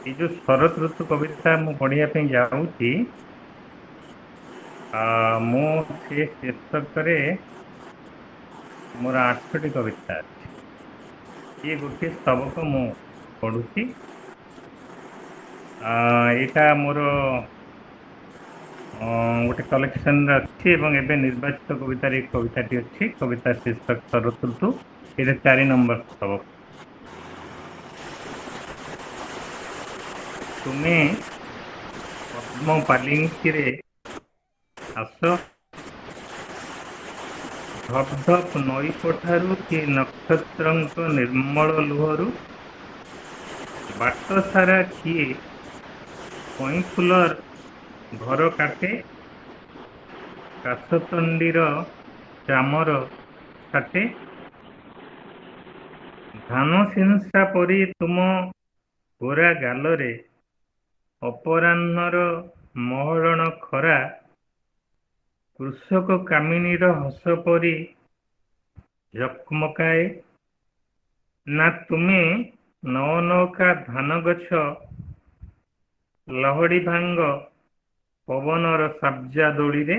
ଏଇ ଯୋଉ ଶରତ ଋତୁ କବିତା ମୁଁ ପଢିବା ପାଇଁ ଯାଉଛି, ମୁଁ ସେ ଶୀର୍ଷକରେ ମୋର 8ଟି କବିତା ଅଛି। ଇଏ ଗୋଟିଏ ସ୍ତବକ ମୁଁ ପଢୁଛି। ଏଇଟା ମୋର ଗୋଟେ କଲେକ୍ସନରେ ଅଛି ଏବଂ ଏବେ ନିର୍ବାଚିତ କବିତାରେ ଏଇ କବିତାଟି ଅଛି। କବିତା ଶୀର୍ଷକ ଶରତ ଋତୁ। ଏଇଟା 4 ନମ୍ବର ସ୍ତବକ। ତୁମେ ପଦ୍ମ ପାଲିଙ୍କିରେ ଆସ, ଧପ୍ ଧପ୍ ନଈ ପଠାରୁ କି ନକ୍ଷତ୍ରଙ୍କ ନିର୍ମଳ ଲୁହରୁ, ବାଟ ସାରା କିଏ କଇଁଫୁଲର ଘର କାଟେ, କାଶତଣ୍ଡିର ଚାମର ଛାଟେ, ଧାନ ସିଂସା ପରି ତୁମ ଗୋରା ଗାଲରେ ଅପରାହ୍ନର ମହରଣ ଖରା, କୃଷକ କାମିନୀର ହସ ପରି ଝକମକାଏ, ନା ତୁମେ ନଅ ନଅକା ଧାନ ଗଛ ଲହଡ଼ି ଭାଙ୍ଗ ପବନର ସାବ୍ଜା ଦୋଳିରେ,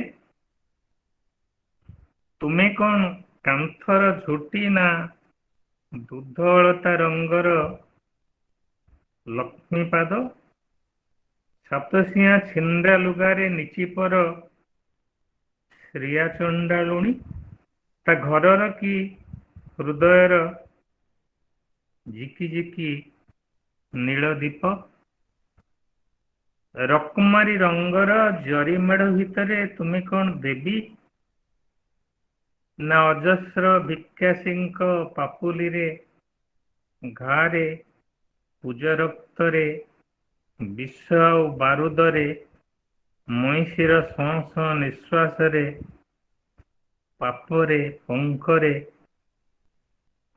ତୁମେ କଣ କାନ୍ଥର ଝୋଟି ନା ଦୁଧ ଅଳତା ରଙ୍ଗର ଲକ୍ଷ୍ମୀପାଦ, ସାତସିଆଁ ଛିଣ୍ଡା ଲୁଗାରେ ନିଚିପର ଶ୍ରୀୟା ଚଣ୍ଡାଳୁଣୀ, ତା ଘରର କି ହୃଦୟର ଝିକି ଝିକି ନୀଳ ଦୀପ, ରକମାରୀ ରଙ୍ଗର ଜରି ମେଢ଼ ଭିତରେ ତୁମେ କଣ ଦେବୀ ନା ଅଜସ୍ର ଭିକ୍ଷାସୀଙ୍କ ପାପୁଲିରେ ଘାରେ ପୂଜ ରକ୍ତରେ ବିଷ ଆଉ ବାରୁଦରେ ମଇଁଷିର ସଁ ସଁ ନିଶ୍ୱାସରେ ପାପରେ ପଙ୍କରେ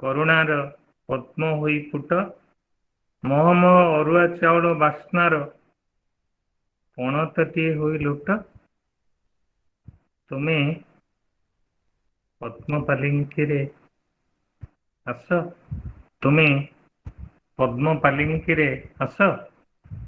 କରୁଣାର ପଦ୍ମ ହୋଇ ଫୁଟ, ମହ ମହ ଅରୁଆ ଚାଉଳ ବାସ୍ନାର ପଣତଟିଏ ହୋଇ ଲୁଟ, ତୁମେ ପଦ୍ମ ପାଲିଙ୍କିରେ ଆସ, ତୁମେ ପଦ୍ମ ପାଲିଙ୍କିରେ ଆସ।